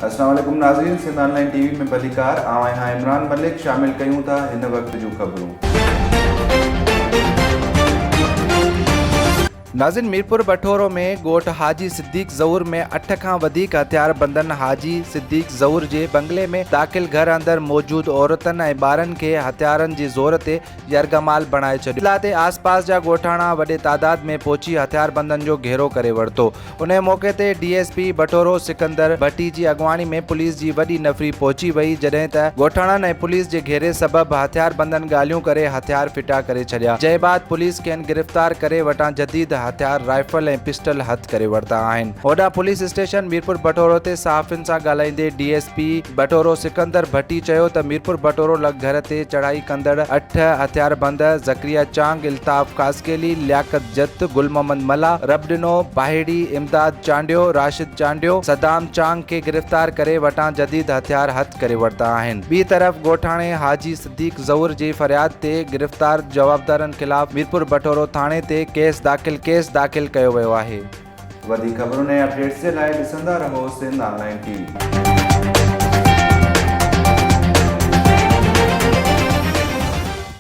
السلام عليڪم ناظرين سنڌ آن لائين ٽي وي ۾ ڀليڪار آئون آهيان عمران ملڪ شامل ڪيون ٿا هن وقت جون خبرون. ناظرين ميرپور بٺورو ۾ ڳوٺ حاجي صديق زئور ۾ اٺ کان وڌيڪ هٿياربندن حاجي صديق زئور جي بنگلي ۾ داخل گهر اندر موجود عورتن ۽ ٻارن کي هٿيارن جي زور تي يرغمال بڻائي ڇڏيو. اطلاع تي آس پاس جا ڳوٺاڻا وڏي تعداد ۾ پهچي هٿياربندن جو گهيرو ڪري ورتو. انهي موقعي تي D S P Bathoro Sikandar Bhatti جي اڳواڻي ۾ پوليس جي وڏي نفري پهچي وئي جڏهن ته ڳوٺاڻن ۽ پوليس جي گهيري سبب هٿياربندن ڳالهيون ڪري هٿيار ڦٽا ڪري ڇڏيا جنهن بعد پوليس کين گرفتار ڪري وٽان جديد هٿيار رائفل ۽ پسٽل هٿ ڪري ورتا آهن. هوڏانهن پوليس اسٽيشن ميرپور بٺورو تي صحافين سان ڳالهائيندي D S P Bathoro Sikandar Bhatti چيو ته ميرپور بٺورو لڳ گهر تي چڙهائي ڪندڙ اٺ هٿياربند ذڪريا چانگ، الطاف خاصخيلي، لياقت جت، گل محمد ملاح، ربڏنو باهيڙي، امداد چانڊيو، راشد چانڊيو، صدام چانگ کي گرفتار ڪري وٽان جديد هٿيار هٿ ڪري ورتا آهن. ٻي طرف ڳوٺاڻي حاجي صديق زئور جي فرياد تي گرفتار جوابدارن خلاف ميرپور بٺورو ٿاڻي تي ڪيس داخل ڪيس داخل ڪيو ويو آهي. وڌيڪ خبرن ۽ اپڊيٽس جي لاء ڏسندا رهو سنڌ آن لائين ٽي وي.